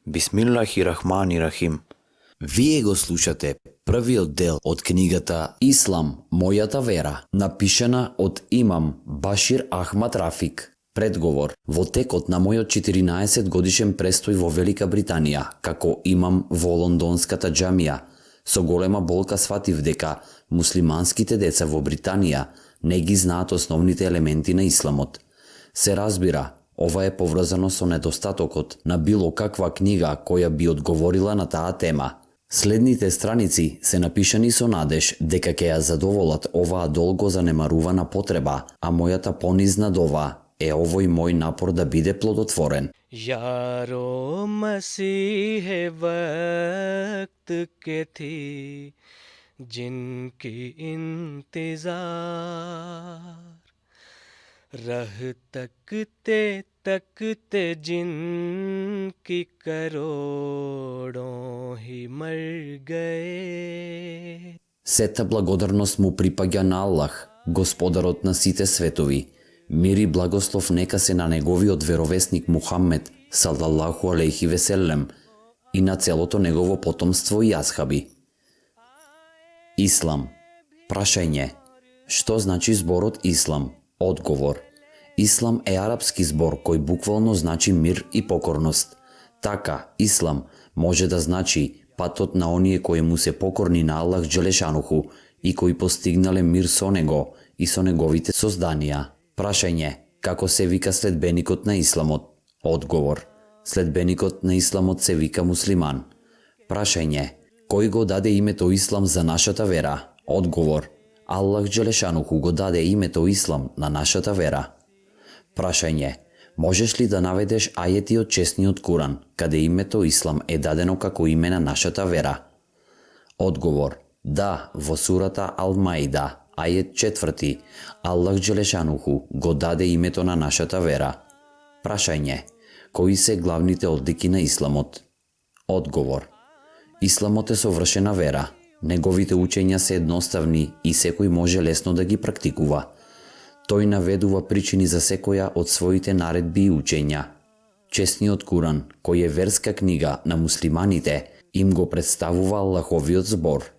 Бисмиллахи-рахмани-рахим. Вие го слушате првиот дел од книгата Ислам, мојата вера, напишана од имам Башир Ахмад Рафик. Предговор во текот на мојот 14 годишен престој во Велика Британија, како имам во лондонската џамија, со голема болка сватив дека муслиманските деца во Британија не ги знаат основните елементи на исламот. Се разбира, ова е поврзано со недостатокот на било каква книга која би одговорила на таа тема. Следните страници се напишани со надеж дека ќе ја задоволат оваа долго занемарувана потреба, а мојата понизна дова е овој мој напор да биде плодотворен. यारो मसीह वक्त के थी जिनकी इंतजार रह तकते तकते जिनकी करोड़ों ही मर गए. Сета благодарност му припаѓа на Аллах, Господарот на сите светови. Мир и благослов нека се на неговиот веровесник Мухаммед салаллаху алейхи веселем и на целото негово потомство и асхаби. Ислам. Прашање. Што значи зборот Ислам? Одговор. Ислам е арапски збор кој буквално значи мир и покорност. Така, Ислам може да значи патот на оние кои му се покорни на Аллах Джелешануху и кои постигнале мир со него и со неговите созданија. Прашање. Како се вика следбеникот на Исламот? Одговор. Следбеникот на Исламот се вика муслиман. Прашање. Кој го даде името Ислам за нашата вера? Одговор. Аллах Джелешануху го даде името Ислам на нашата вера. Прашање. Можеш ли да наведеш ајети од честниот Куран, каде името Ислам е дадено како име на нашата вера? Одговор. Да, во сурата Ал-Маида, ајет 4, Аллах Джелешануху го даде името на нашата вера. Прашање. Кои се главните одлики на Исламот? Одговор. Исламот е совршена вера. Неговите учења се едноставни и секој може лесно да ги практикува. Тој наведува причини за секоја од своите наредби и учења. Честниот Куран, кој е верска книга на муслиманите, им го представува Аллаховиот збор.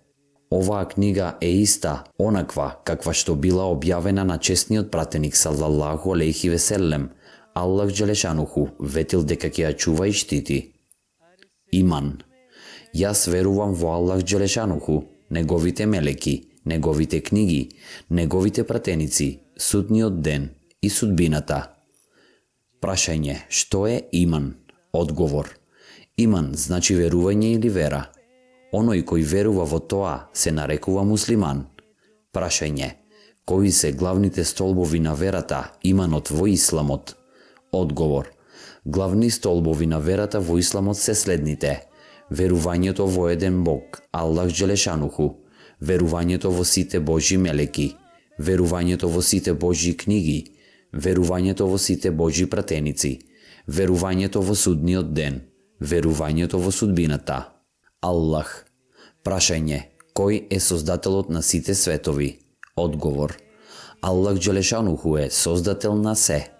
Оваа книга е иста, онаква каква што била објавена на честниот пратеник салаллаху алейхи веселем. Аллах Джелешануху ветил дека ќе ја чува и штити. Иман. Јас верувам во Аллах Джелешануху, неговите мелеки, неговите книги, неговите пратеници, судниот ден и судбината. Прашање. Што е иман? Одговор. Иман значи верување или вера. Оној кој верува во тоа се нарекува муслиман. Прашање. Кои се главните столбови на верата, иманот во Исламот? Одговор. Главни столбови на верата во Исламот се следните: верувањето во еден Бог, Аллах Джелешануху, верувањето во сите Божји мелеки, верувањето во сите Божји книги, верувањето во сите Божји пратеници, верувањето во судниот ден, верувањето во судбината. Аллах. Прашање. Кој е создателот на сите светови? Одговор. Аллах Джелешануху е создател на се.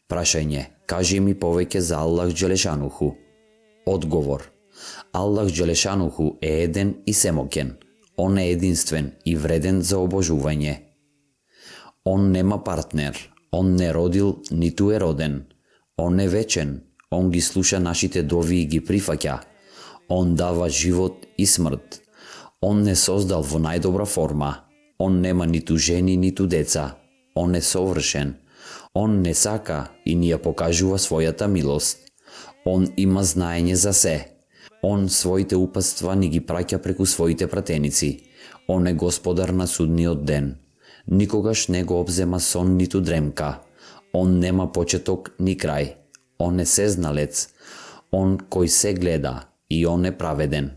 Прашање. Кажи ми повеќе за Аллах Джелешануху. Одговор. Аллах Джелешануху е еден и семоќен. Он е единствен и вреден за обожување. Он нема партнер. Он не родил, ниту е роден. Он е вечен. Он ги слуша нашите дови и ги прифаќа. Он дава живот и смрт. Он не создал во најдобра форма. Он нема ниту жени, ниту деца. Он е совршен. Он не сака и ни ја покажува својата милост. Он има знаење за се. Он своите упатства ни ги праќа преку своите пратеници. Он е Господар на судниот ден. Никогаш не го обзема сон ниту дремка. Он нема почеток ни крај. Он е сезналец. Он кој се гледа и он е праведен.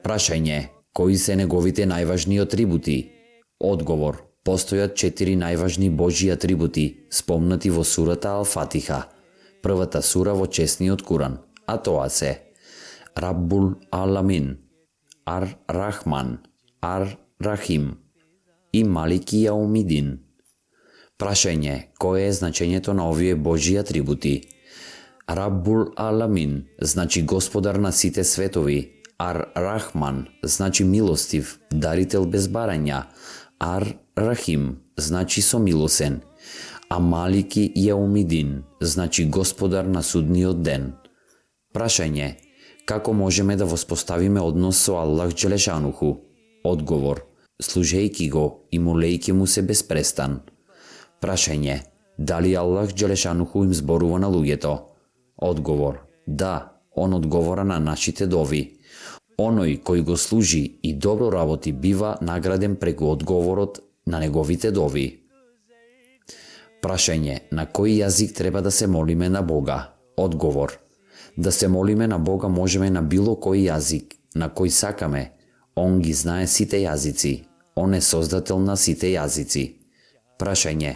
Прашање. Кои се неговите најважни атрибути? Одговор. Постојат 4 најважни Божји атрибути, спомнати во сурата Ал-Фатиха, првата сура во честниот Куран, а тоа се Раббул Аламин, Ар-Рахман, Ар-Рахим и Малики Јаумидин. Прашање. Кое е значењето на овие Божји атрибути? Раббул Аламин значи Господар на сите светови. Ар-Рахман значи милостив, дарител без барања. Ар-Рахим значи somилосен. А Малики Јаумидин значи Господар на судниот ден. Прашање: како можеме да воспоставиме однос со Аллах Джелешануху? Одговор: служејќи го и молејќи му се без престан. Прашање: дали Аллах Джелешануху им зборува на луѓето? Одговор: да, он одговора на нашите дови. Оној кој го служи и добро работи бива награден преку одговорот на неговите дови. Прашање: на кој јазик треба да се молиме на Бога? Одговор: да се молиме на Бога можеме на било кој јазик, на кој сакаме. Он ги знае сите јазици. Он е создател на сите јазици. Прашање: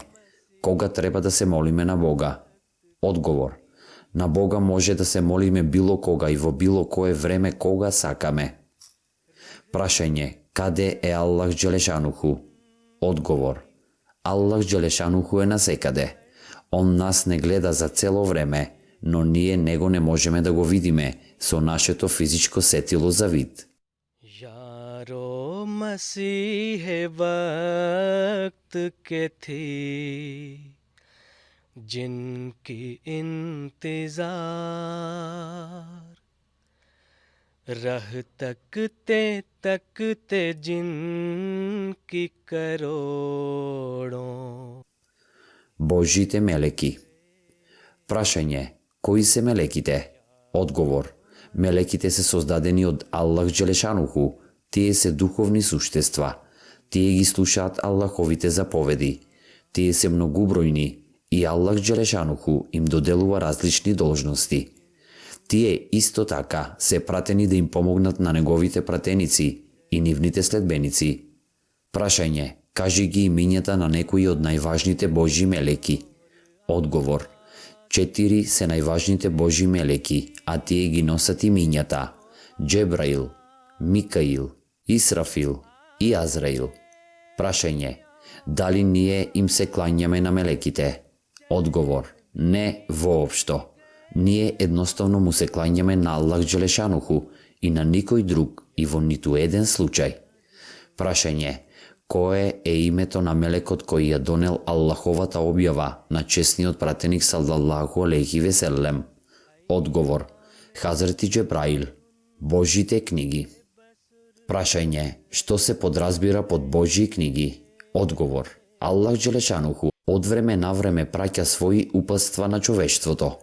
кога треба да се молиме на Бога? Одговор: на Бога може да се молиме било кога и во било кое време кога сакаме. Прашање: каде е Аллах Джелешануху? Одговор: Аллах Джелешануху е насекаде. Он нас не гледа за цело време, но ние него не можеме да го видиме со нашето физичко сетило за вид. यारो मसीह वक्त के थी जिनकी इंतजार रह तकते तकते जिनकी करोड़ों. Божите мелеки. Прашање: кои се мелеките? Одговор: мелеките се создадени од Аллах Джелешануху. Тие се духовни суштества. Тие ги слушаат Аллаховите заповеди. Тие се многубројни и Аллах Джелешануху им доделува различни должности. Тие исто така се пратени да им помогнат на неговите пратеници и нивните следбеници. Прашање: кажи ги имињата на некои од најважните Божји мелеки. Одговор: 4 се најважните Божји мелеки, а тие ги носат имињата: Джебраил, Микаил, Исрафил и Азраил. Прашање: дали ние им се клањаме на мелеките? Одговор: не воопшто. Ние едноставно му се клањаме на Аллах Джелешануху и на никој друг и во ниту еден случај. Прашање: кое е името на мелекот кој ја донел Аллаховата објава на чесниот пратеник саллаллаху алейхи веселем? Одговор: Хазрети Джебраил. Божите книги. Прашање: што се подразбира под Божји книги? Одговор: Аллах Джелешануху од време на време праќа своји упатства на човештвото.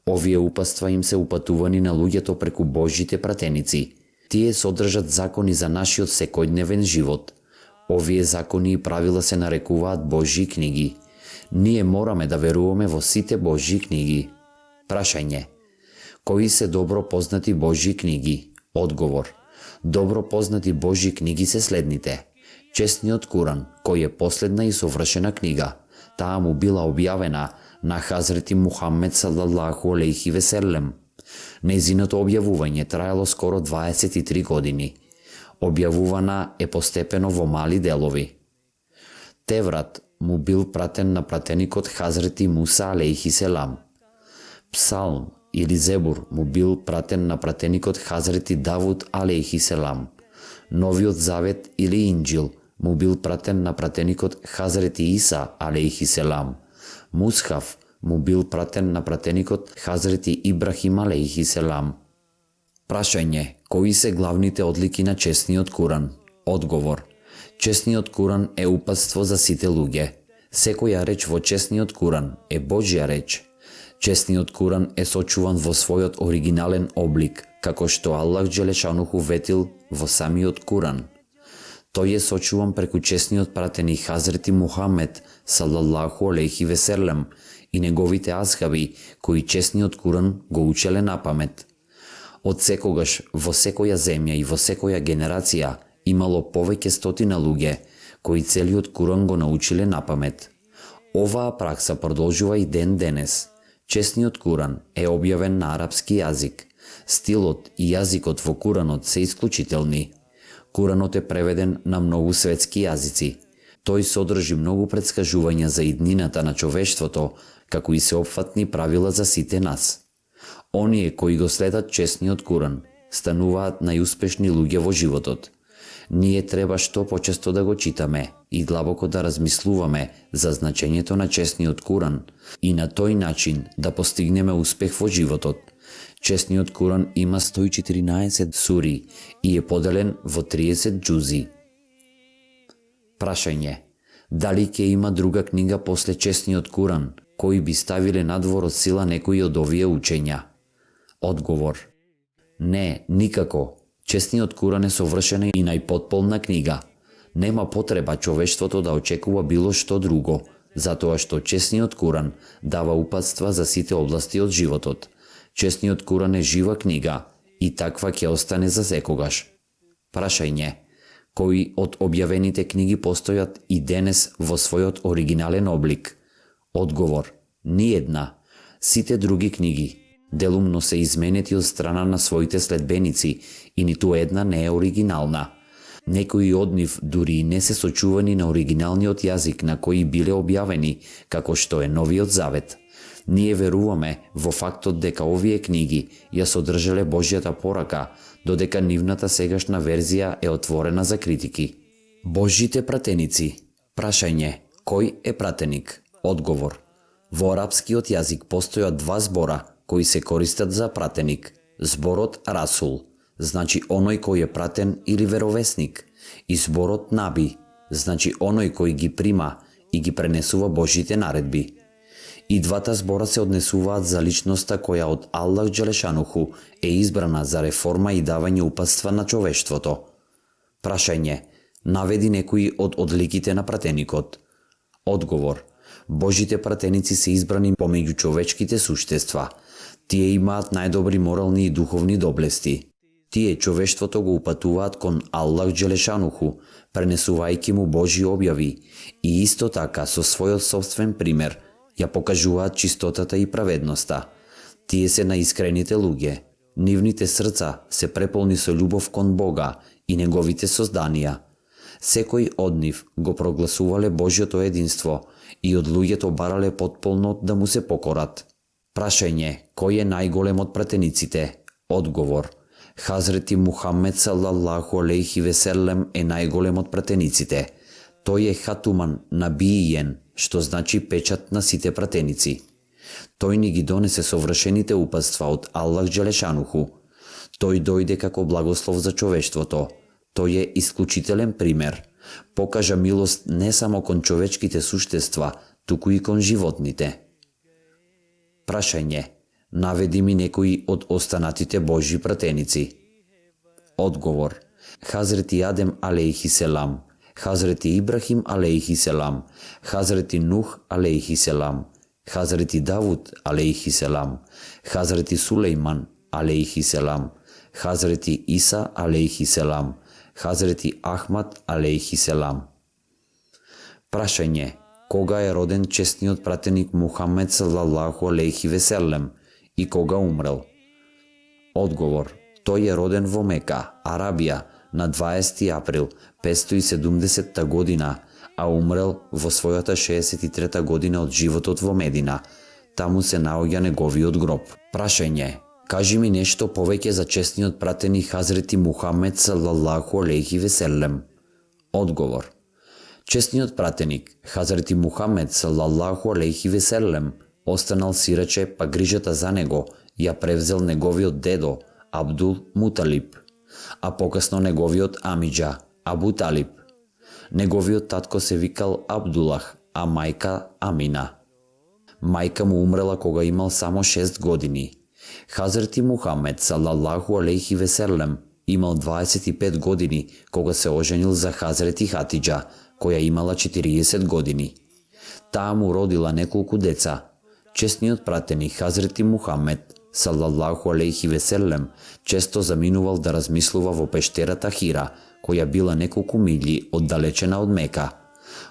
Овие упатства им се упатувани на луѓето преку Божјите пратеници. Тие содржат закони за нашиот секојдневен живот. Овие закони и правила се нарекуваат Божји книги. Ние мораме да веруваме во сите Божји книги. Прашање: кои се добро познати Божји книги? Одговор: добро познати Божји книги се следните: честниот Куран, кој е последна и совршена книга. Таа му била објавена на Хазрети Мухаммед саллаллаху алейхи веселем. Нејзиното објавување траело скоро 23 години. Објавувана е постепено во мали делови. Теврат му бил пратен на пратеникот Хазрети Муса алейхи селам. Псалм или Зебур му бил пратен на пратеникот Хазрети Давуд алейхи селам. Новиот Завет или Инџил му бил пратен на пратеникот Хазрети Иса алейхи селам. Мусхаф му бил пратен на пратеникот Хазрети Ибрахим алейхи селам. Прашање: кои се главните одлики на честниот Куран? Одговор: честниот Куран е упатство за сите луѓе. Секоја реч во честниот Куран е Божја реч. Честниот Куран е сочуван во својот оригинален облик, како што Аллах Джелешануху ветил во самиот Куран. Тој е сочуван преку честниот пратеник Хазрети Мухаммед саллаллаху алейхи веселем и неговите асхаби, кои честниот Куран го учеле на памет. Од секогаш во секоја земја и во секоја генерација имало повеќе стотина луѓе кои целиот Куран го научиле на памет. Оваа пракса продолжува и ден денес. Честниот Куран е објавен на арапски јазик. Стилот и јазикот во Куранот се исклучителни. Куранот е преведен на многу светски јазици. Тој содржи многу претскажувања за иднината на човештвото, како и сеопфатни правила за сите нас. Оние кои го следат честниот Куран стануваат најуспешни луѓе во животот. Ние треба што почесто да го читаме и длабоко да размислуваме за значењето на честниот Куран и на тој начин да постигнеме успех во животот. Честниот Куран има 114 сури и е поделен во 30 џузи. Прашање: дали ќе има друга книга после честниот Куран кои би ставиле надвор од сила некои од овие учења? Одговор: не, никако. Честниот Куран е совршена и најпотполна книга. Нема потреба човештвото да очекува било што друго, затоа што честниот Куран дава упатства за сите области од животот. Честниот Куран е жива книга и таква ќе остане за секогаш. Прашање: кои од објавените книги постојат и денес во својот оригинален облик? Одговор: ниедна. Сите други книги делумно се изменети од страна на своите следбеници и ниту една не е оригинална. Некои од нив дури и не се сочувани на оригиналниот јазик на кои биле објавени, како што е Новиот Завет. Ние веруваме во фактот дека овие книги ја содржале Божјата порака, додека нивната сегашна верзија е отворена за критики. Божјите пратеници. Прашање: кој е пратеник? Одговор: во арапскиот јазик постојат два збора кои се користат за пратеник. Зборот Расул, значи оној кој е пратен или веровесник, и зборот Наби, значи оној кој ги прима и ги пренесува Божите наредби. И двата збора се однесуваат за личноста која од Аллах Джелешануху е избрана за реформа и давање упатства на човештвото. Прашање: наведи некои од одликите на пратеникот. Одговор: Божите пратеници се избрани помеѓу човечките суштества. Тие имаат најдобри морални и духовни доблести. Тие човештвото го упатуваат кон Аллах Джелешануху, пренесувајќи му Божји објави, и исто така со својот собствен пример ја покажуваат чистотата и праведноста. Тие се наискрените луѓе. Нивните срца се преполни со љубов кон Бога и неговите созданија. Секој од нив го прогласувале Божјото единство и од луѓето барале потполно да му се покорат. Прашање: кој е најголем од пратениците? Одговор: Хазрети Мухамед салаллаху алейхи веселем е најголем од пратениците. Тој е хатуман набијен, што значи печат на сите пратеници. Тој ни ги донесе совршените упатства од Аллах Джелешануху. Тој дојде како благослов за човештвото. Тој е исклучителен пример. Покажа милост не само кон човечките суштества, туку и кон животните. Прашање: наведи ми некои од останатите Божји пратеници. Одговор: Хазрети Адем алейхи селам, Хазрети Ибрахим алейхи селам, Хазрети Нух алейхи селам, Хазрети Давуд алейхи селам, Хазрети Сулейман алейхи селам, Хазрети Иса алейхи селам, Хазрети Ахмад алейхи селам. Прашање: кога е роден честниот пратеник Мухамед салаллаху алейхи веселем и кога умрел? Одговор: тој е роден во Мека, Арабија, на 20 април 570 година, а умрел во својата 63 година од животот во Медина. Таму се наоѓа неговиот гроб. Прашање: кажи ми нешто повеќе за честниот пратеник Хазрети Мухамед салаллаху алейхи веселем. Одговор: честниот пратеник Хазрети Мухамед салаллаху алейхи веселем останал сираче, па грижата за него ја превзел неговиот дедо Абдул Муталиб, а покасно неговиот амиџа Абу Талиб. Неговиот татко се викал Абдулах, а мајка Амина. Мајка му умрела кога имал само 6 години. Хазрети Мухамед салаллаху алейхи веселем имал 25 години кога се оженил за Хазрети Хатиџа, која имала 40 години. Таа му родила неколку деца. Честниот пратеник Хазрети Мухамед салаллаху алейхи веселем често заминувал да размислува во пештерата Хира, која била неколку милји оддалечена од Мека.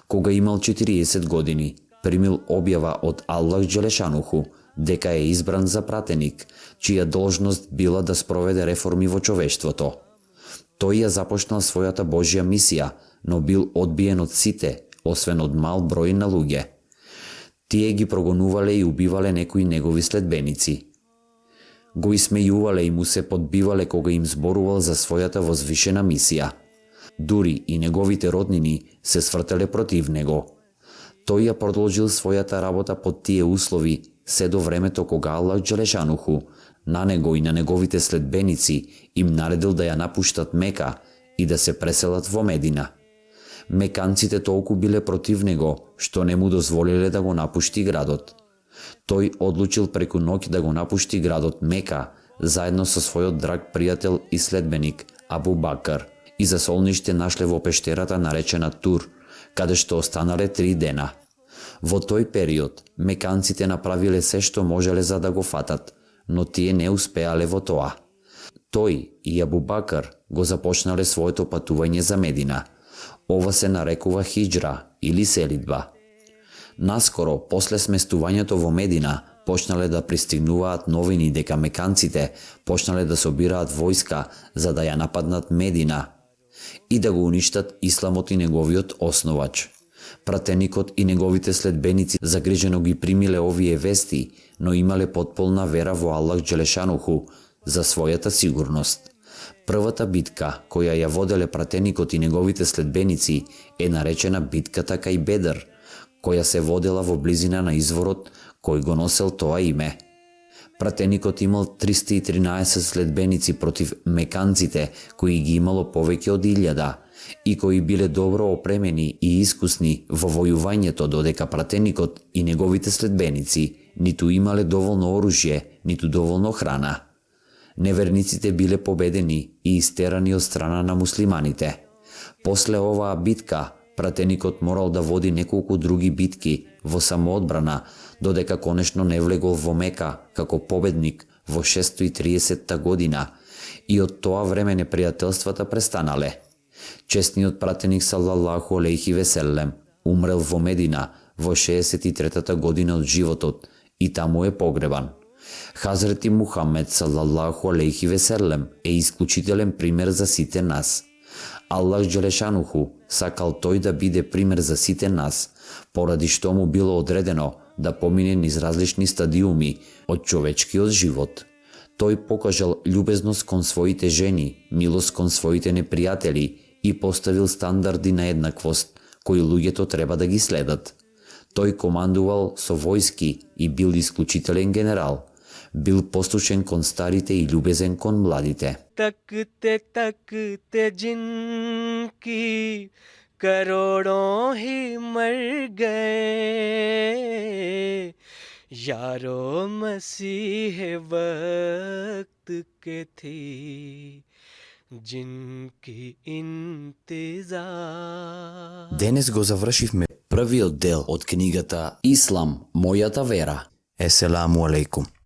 Кога имал 40 години, примил објава од Аллах Джелешануху дека е избран за пратеник, чија должност била да спроведе реформи во човештвото. Тој ја започнал својата Божја мисија, но бил одбиен од сите, освен од мал број на луѓе. Тие ги прогонувале и убивале некои негови следбеници. го исмејувале и му се подбивале кога им зборувал за својата возвишена мисија. Дури и неговите роднини се свртеле против него. Тој ја продолжил својата работа под тие услови се до времето кога Аллах Джелешануху на него и на неговите следбеници им наредил да ја напуштат Мека и да се преселат во Медина. Меканците толку биле против него, што не му дозволиле да го напушти градот. Тој одлучил преку ноќ да го напушти градот Мека, заедно со својот драг пријател и следбеник Абу Бакр, и за солниште нашле во пештерата наречена Тур, каде што останале 3 дена. Во тој период, меканците направиле се што можеле за да го фатат, но тие не успеале во тоа. Тој и Абу Бакр го започнале своето патување за Медина. Ова се нарекува хиџра или селидба. Наскоро, после сместувањето во Медина, почнале да пристигнуваат новини дека меканците почнале да собираат војска за да ја нападнат Медина и да го уништат исламот и неговиот основач. Пратеникот и неговите следбеници загрижено ги примиле овие вести, но имале потполна вера во Аллах Джелешануху за својата сигурност. Првата битка, која ја воделе пратеникот и неговите следбеници, е наречена битката кај Бедр, која се водела во близина на изворот кој го носел тоа име. Пратеникот имал 313 следбеници против меканците, кои ги имало повеќе од 1000 и кои биле добро опремени и искусни во војувањето, додека пратеникот и неговите следбеници ниту имале доволно оружје, ниту доволно храна. Неверниците биле победени и истерани од страна на муслиманите. После оваа битка, пратеникот морал да води неколку други битки во самоодбрана, додека конечно не влегол во Мека како победник во 630 година и од тоа време непријателствата престанале. Честниот пратеник салаллаху алейхи веселем умрел во Медина во 63-та година од животот и таму е погребан. Хазрети Мухамед салаллаху алейхи веселем е исклучителен пример за сите нас. Аллах Джелешануху сакал тој да биде пример за сите нас, поради што му било одредено да помине низ различни стадиуми од човечкиот живот. Тој покажал љубезност кон своите жени, милост кон своите непријатели и поставил стандарди на еднаквост, кои луѓето треба да ги следат. Тој командувал со војски и бил исклучителен генерал. Бил послушен кон старите и љубезен кон младите. तकते तकते जिनकी करोड़ों ही मर गए, यारो मसीह वक्त के थी जिनकी इंतजार. Денес го завршивме првиот дел од книгата Ислам, мојата вера. Еселаму алейкум.